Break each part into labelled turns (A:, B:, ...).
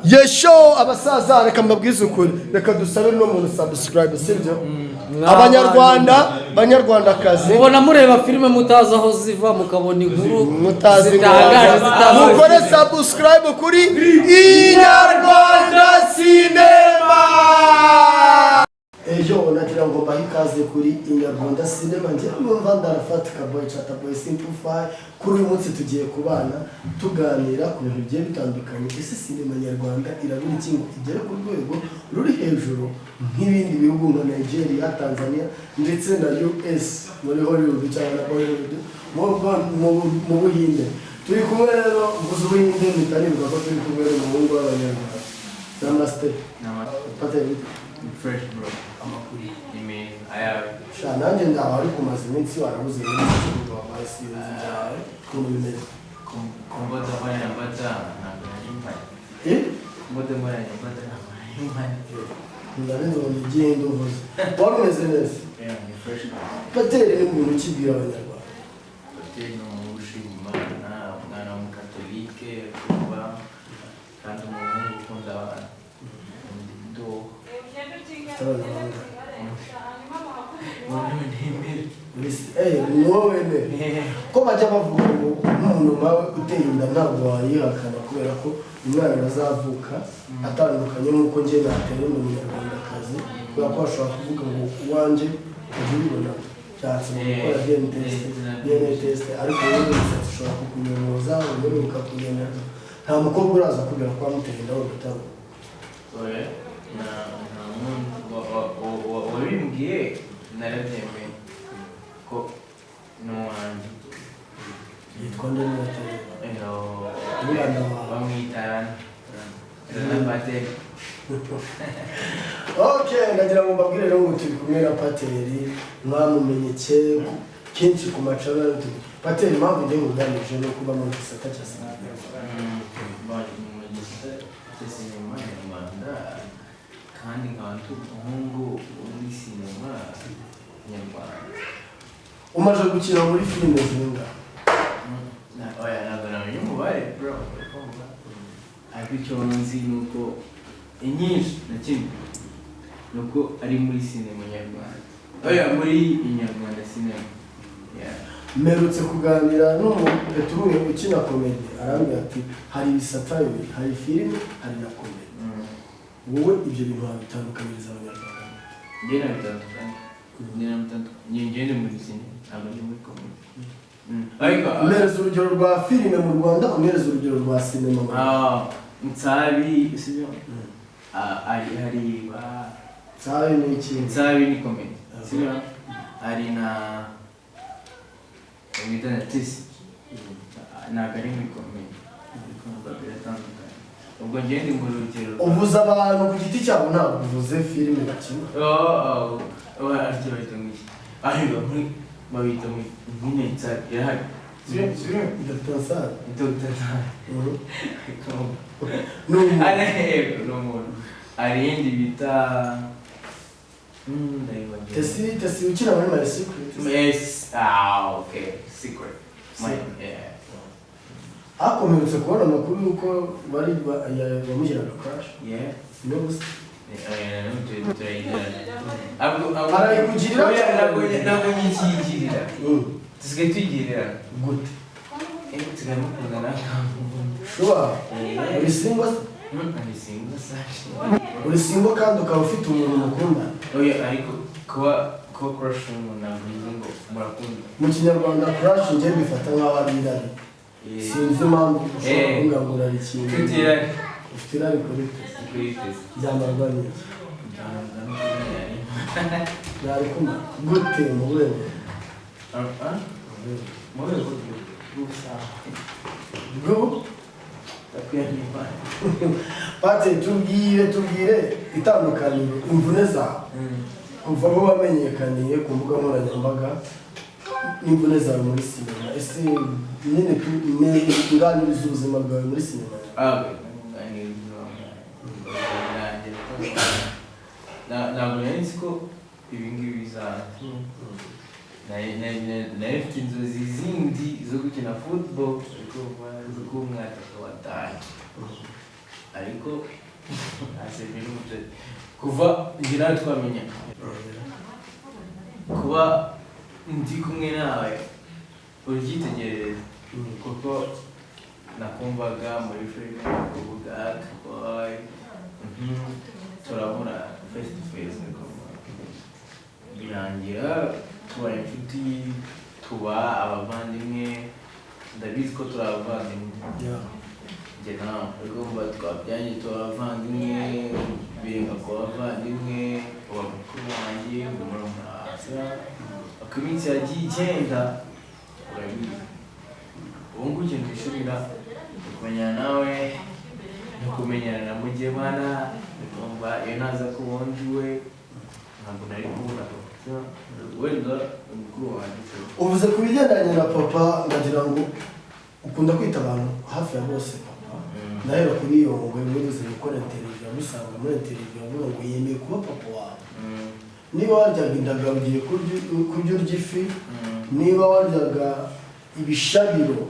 A: Yesho abasaza, reka mbabwize ukuri, reka dusabe no muntu subscribe, sibyo? Abanyarwanda, banyarwandakazi,
B: Mubona mureba filime mutazi aho ziva, mukabona inkuru
A: mutazi
B: zitangaje zitazi.
A: Mukore subscribe kuri Inyarwanda Cinema. Ejo nagira ngo mbahe ikaze kuri Inyarwanda Cinema. Njye numva ndarafatika boy chata boy simplify. Kuri uyu munsi tugiye kubana tuganira ku bintu bigiye bitandukanye. Ese sinema nyarwanda irabura iki ngo igere ku rwego ruri hejuru nk'ibindi bihugu nka Nigeria, Tanzania ndetse na US muri Hollywood cyangwa na Bollywood mu Buhinde? Turi kumwe rero, mvuze Ubuhinde mpita nibuka ko turi kumwe n'umuhungu w'Abanyarwanda. Namaste, Pateri.
C: Fresh, bro.
A: Amakuru?
C: Ni meza, ayawe?
A: Sha, nanjye ndaba, ariko umaze iminsi warabuze muri iki kibuga, wabaye sinzi byawe ukuntu bimeze.
C: Ku mbuga nkoranyambaga ntabwo nari mpari.
A: Eh?
C: Ku mbuga nkoranyambaga ntabwo nari mpari.
A: Ndarenze ngo nigende uvuze wari umeze neza.
C: Yeah, ni fresh.
A: Pateri ni umuntu ukibwira Abanyarwanda.
C: Pateri ni umuhungu ushima Imana, umwana w'umukatolike, kuba kandi umuhungu ukunda abantu. Ndo
A: Ufite abana bangahe?
C: Umuntu ntemera.
A: Eh, ni wowe wemera ko bajya bavuga ngo nk'umuntu nkawe uteye inda ntabwo wayihakana, kubera ko umwana azavuka atandukanye nk'uko njye natera inda umunyarwandakazi, kubera ko bashobora kuvuga ngo uwanjye ujya ubibona byatse mu gukora DNA test, DNA test, ariko wowe imisatsi ishobora kukunyomoza, ubundi bukakunyemera. Nta mukobwa uraza kubwira ko wamuteye inda wenda utari?
C: Oya, nta muntu wabimbwiye, narabyemeye ko ni uwanjye.
A: Yitwa nde niba atari
C: Ero,
A: umwana wawe?
C: Bamwita Rana. Rana Pateri.
A: Okay, ndagira ngo mbabwire rero ngo turi kumwe na Pateri, mwamumenye kenshi ku macana. Pateri, impamvu ngiye nguganirije no kuba mu gisata cya sinema.
C: Mu gisata cya sinema nyarwanda, kandi nkaba ndi umuhungu wo muri sinema nyarwanda.
A: Umaze gukina muri filime zingahe?
C: Oya, ntabwo namenya umubare, bro, urikumva? Ariko icyo nzi ni uko inyinshi na kimwe ni uko ari muri sinema nyarwanda, oya, muri Inyarwanda Cinema. Yeah.
A: Mperutse kuganira n'umupeti umwe ukina comedy, arambwira ati hari ibisata bibiri, hari filime, hari na comedy. Wowe ibyo bintu wabitandukanyiriza Abanyarwanda?
C: Njye nabitandukanye, njye nabitandukanye, njye ndi muri sinema, ntabwo ndi muri comedy. Ariko
A: Umpereza urugero rwa filime mu Rwanda, umpereza urugero rwa sinema mu Rwanda.
C: Ah, Nsabi, sibyo? Ah, hari ba
A: Nsabi ni iki?
C: Nsabi ni comedy, sibyo? Hari na bamwita na Tesi, ntabwo ari muri comedy, ariko biratandukanye. Ubwo njye ndi mu rugero
A: Uvuze abantu ku giti cyabo, ntabwo uvuze filime bakina.
C: Oh, ariko bahita ngo iki? Ariko muri babita ngo nyine Nsabi irahari, sibyo, sibyo?
A: Dr. Nsabi.
C: Dr. Nsabi.
A: Ni umuntu.
C: Yego, ni umuntu. Hari iyindi bita ndayibagiwe.
A: Tesi, Tesi ukina muri My Secret.
C: Yes. Ah, okay. Secret. My, yeah.
A: Ariko mperutse kubona amakuru y'uko bari bamushyiraga crush.
C: Yeah.
A: Niyo gusa.
C: Turayigirana.
A: Arayikugirira?
C: Oya, ntabwo nyikigirira. Dusigaye tuyigirirana.
A: Gute?
C: Eh, nsigaye mukundana nkamukunda.
A: Sure? Uri single se?
C: Ni single sashi.
A: Uri single kandi ukaba ufite umuntu mukunda?
C: Oya, ariko kuba crush umuntu ntabwo bivuze ngo murakunda.
A: Mu Kinyarwanda crush njye mbifata nk'aho ari irari. Sinzi impamvu ushobora kuvuga ngo urari ikintu.
C: Ufite irari.
A: Ufite irari kuri Tesi?
C: Kuri Tesi.
A: Byamarwa n'iki?
C: Byamarwa no kuba yari.
A: Yari kuma gute, mu rwego?
C: Ah, ah? Mu rwego rw'ubusaha.
A: Bwo
C: Ndakwiyamira.
A: Pate, tubwire itandukaniro, imvune zawe kuva aho wamenyekaniye ku mbuga nkoranyambaga n'imvune zawe muri sinema. Ese nyine nganiriza ubuzima bwawe muri sinema yawe.
C: Ah, okay. Ntabwo nari nzi ko ibi ngibi bizaza. Nari mfite inzozi zindi zo gukina football, ariko zo kuba umwataka wa danje. Ariko asebye n'umuceri kuva njye nawe twamenya, kuba ndi kumwe nawe uryitegerereza, kuko nakumvaga muri filime kuvuga boy, turabona face to face, birangira tuba inshuti, tuba abavandimwe. Ndabizi ko turi abavandimwe njye nawe, urumva twabyanye tuba abavandimwe, birenga ku bavandimwe, uba mukuru wanjye, murumuna wawe. Uko iminsi yagiye igenda, urabizi, ubu ngubu ikintu nishimira ni ukumenyana nawe, ni ukumenyana na Mugemana. Ukumva iyo ntaza kubona undi we, ntabwo nari kubona papa wenda mukuru wanjye.
A: Uvuze ku bigendanye na papa, ndagira ngo ukunda kwita abantu hafi ya bose papa. Ndahera kuri Yongwe, mwigeze gukora interview, amusanga muri interview avuga ngo yemeye kuba papa wawe. Niba waryaga indagara ugiye kurya urya ifi, niba waryaga ibishabiro,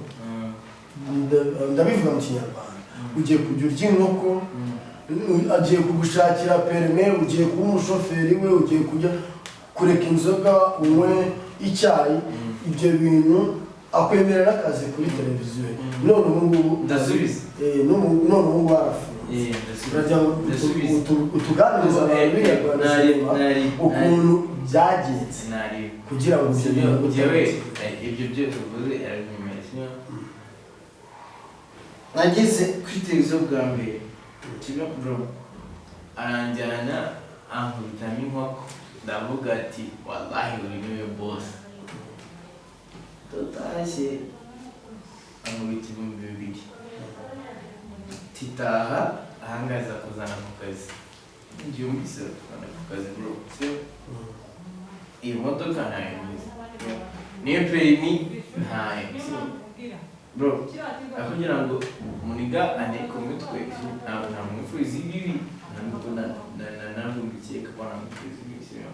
A: ndabivuga mu Kinyarwanda, ugiye kujya urya inkoko, agiye kugushakira permis, ugiye kuba umushoferi we, ugiye kujya kureka inzoga unywe icyayi. Ibyo bintu akwemerera n'akazi kuri televiziyo. None ubu ngubu
C: Ndasubiza.
A: None ubu ngubu arafunze. Uragira ngo
C: Ndasubiza.
A: utuganirize abantu b'Inyarwanda Cinema ukuntu byagenze
C: Nari
A: kugira ngo ibyo
C: sibyo
A: bintu
C: njyewe
A: bitangire.
C: Ibyo byose uvuze arabinyemeye, sibyo? Nageze kuri televiziyo bwa mbere, sibyo bro, aranjyana ankubitamo inkoko, ndavuga ati: "Wallahi uri niwe boss." Tutashye ankubita 2000, titaha ahangaza kuzana ku kazi. Ngiye kuzana ku kazi bro, sibyo? Iyi modoka ntayo ngize, niyo permis ntayo, sibyo bro? Aho kugira ngo muniga ane ku mutwe, ntabwo namwifuriza ibibi, ntabwo ntabwo mbikeka ko namwifuriza ibibi, sibyo?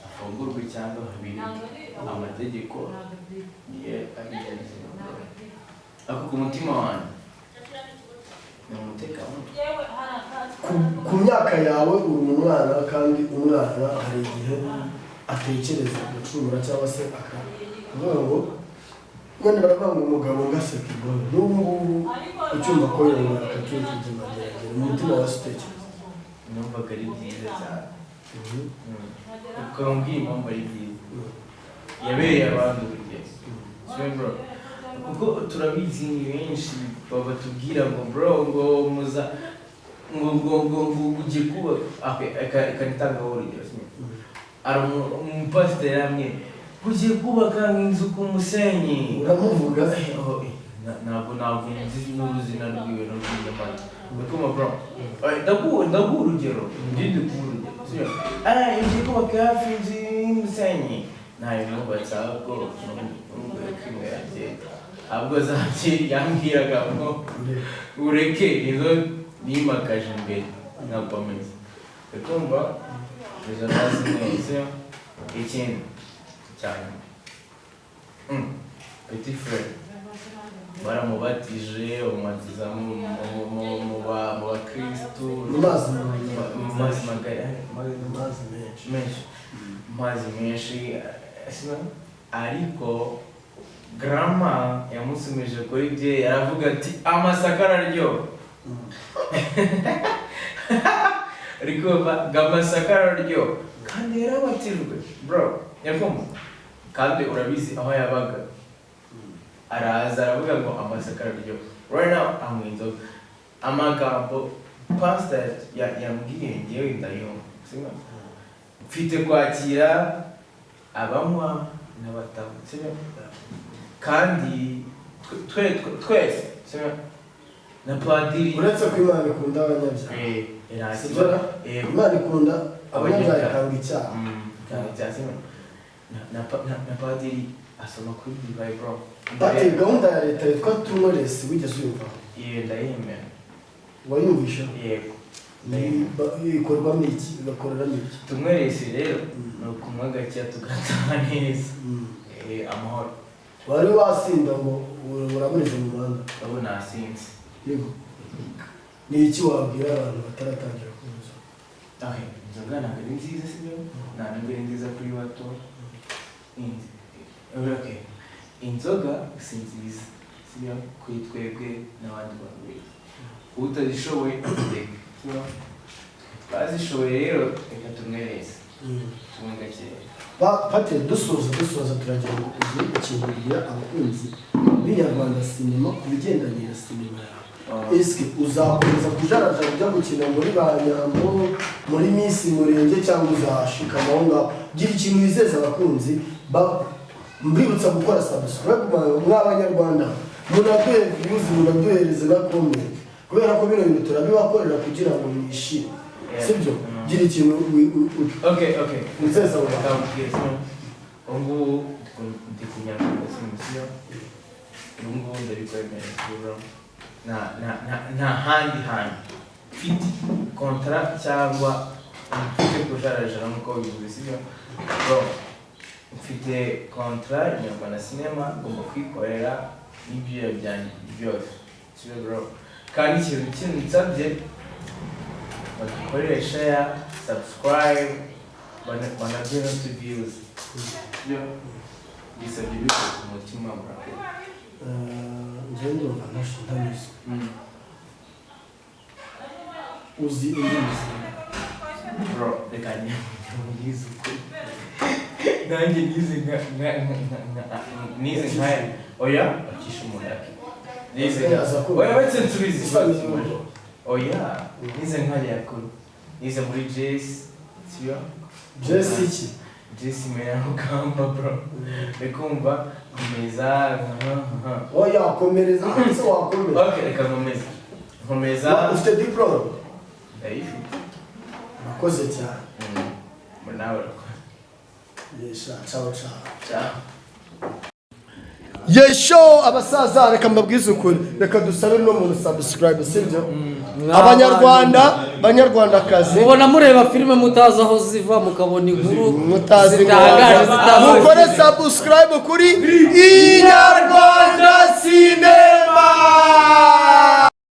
C: Afungurwe cyangwa habirike, amategeko niyo abigenza, sibyo bro? Ariko ku mutima wanjye ni umutekamutwe.
A: Ku myaka yawe uri umwana, kandi umwana hari igihe atekereza gucumura cyangwa se akavuga ngo wenda baravuga ngo umugabo ngaseka igohe. N'ubu ngubu ucyumva ko yongera akatiwe kujya Mageragere, mu mutima wawe utekereza?
C: Numvaga ari byiza cyane. Ukaba umbwiye impamvu ari byiza. Yabereye abantu urugero, sibyo bro? Kuko turabizi, ni benshi batubwira ngo bro, ngo muza ngo ugiye kubaka. Okay, reka nitangaho urugero, sibyo? Hari umupasiteri amwe ugiye kubaka inzu ku musenyi.
A: Uramuvuga?
C: Oh, ntabwo nzi n'uruzina rwiwe n'urw'imana. Ndakuma bro. Ndaguha urugero, ngende kuguha urugero, sibyo? Ugiye kubaka hafi inzu y'umusenyi, ntayo nubatse, ahubwo nubwo kwinywera byeri, ahubwo za byeri yambwiraga ngo ureke, nizo nimakaje imbere nkakomeza. Ukumva izo nazinyweye, sibyo? Ikindi cyane, petit frère baramubatije, bamubatiza mu bakristu.
A: Mu mazi.
C: Mu mazi magari.
A: Mu mazi menshi.
C: Menshi, mu mazi menshi, sibyo? Ariko grandma yamusumije kuri bye, aravuga ati: "Amasaka araryoha." Ariko ngo amasaka araryoha, kandi yarabatijwe bro, yakumva. Kandi urabizi aho yabaga, araza aravuga ngo amasaka araryoha. Right now anywa inzoga. Amagambo pastor yambwiye ngewe ndayumva, sibyo? Mfite kwakira abanywa n'abatanywa, sibyo? Kandi twese, sibyo, na padiri.
A: Uretse ko Imana ikunda abanyabyaha.
C: Nta
A: Sibyo?
C: kibazo.
A: Imana ikunda abanyabyaha,
C: Abanyabyaha.
A: ikanga icyaha.
C: Ikanga icyaha, sibyo? Na padiri asoma kuri divayi bro.
A: Ati gahunda ya leta yitwa Tunyweresi, wigeze uyumvaho?
C: Iyo ndayemera.
A: Wayumvisha?
C: Yego.
A: Ikorwamo iki, bakoreramo iki?
C: Tunyweresi rero ni ukunywa gakeya tugataha neza. Amahoro.
A: Wari wasinda ngo uraboneze mu muhanda?
C: Ubu nasinze.
A: Yego. Ni iki wabwira abantu bataratangira kunywa inzoga?
C: Okay, inzoga ntabwo ari nziza, sibyo? Nta nubwo ari nziza kuri bato. Okay, inzoga si nziza, sibyo, kuri twebwe n'abandi bantu beza. Utazishoboye reka, sibyo? Twazishoboye rero, reka tumwereze, tumwe gakeya.
A: Pate, dusoza turagira ngo ugire ikintu ubwira abakunzi b'Inyarwanda Cinema ku bigendanye na sinema yawe. Ese uzakomeza kujarajara ujya gukina muri ba Nyambo, muri Miss Murenge, cyangwa uzashikama aho ngaho? Gira ikintu wizeza abakunzi mbibutsa gukora subscribe. Mw'Abanyarwanda, munaduhe views, munaduhereze na comment, kubera ko bino bintu turabibakorera kugira ngo mwishime. Sibyo? Gira ikintu
C: Okay.
A: wizeza abo bantu.
C: Ndamubwira, sibyo? Ubu ngubu ndi ku Nyarwanda Cinema, sibyo? Ubu ngubu ndabikwemerera, bro. Nta handi hantu mfite contrat cyangwa mfite kujarajara nk'uko bivuze, sibyo bro? Mfite contrat Inyarwanda Cinema, ngomba kwikorera n'ibyuya byanjye byose, sibyo bro? Kandi ikintu kintu nsabye, badukorere share, subscribe, banaduhe no views, sibyo? Bisabye bikuye ku mutima, bro.
A: Njyewe ndumva ntanyuzwe. Uzi indimi zingahe?
C: Bro, reka njye ukuri, nanjye nize nka nka nka nka nize nka, oya, akisha umuntu ake nize nka, oya, betse nsubize ikibazo. Oya, nize nka yakuru, nize muri JS, sibyo?
A: Jesi iki?
C: JS Rugamba, bro. Ndikumva nkomeza nka
A: Oya, komereza ese, wakomeza.
C: Okay, reka nkomeza.
A: Ufite diplôme?
C: Ndayifite.
A: Urakoze cyane.
C: Muri nawe urakoze.
A: Yesha, ciao ciao.
C: Ciao.
A: Yesho abasaza, reka mbabwize ukuri, reka dusabe no muntu subscribe, sibyo? Abanyarwanda, Banyarwandakazi,
B: Mubona mureba filime mutazi aho ziva, mukabona inkuru
A: mutazi
B: zitangaje zitazi.
A: Mukore subscribe kuri Inyarwanda Cinema.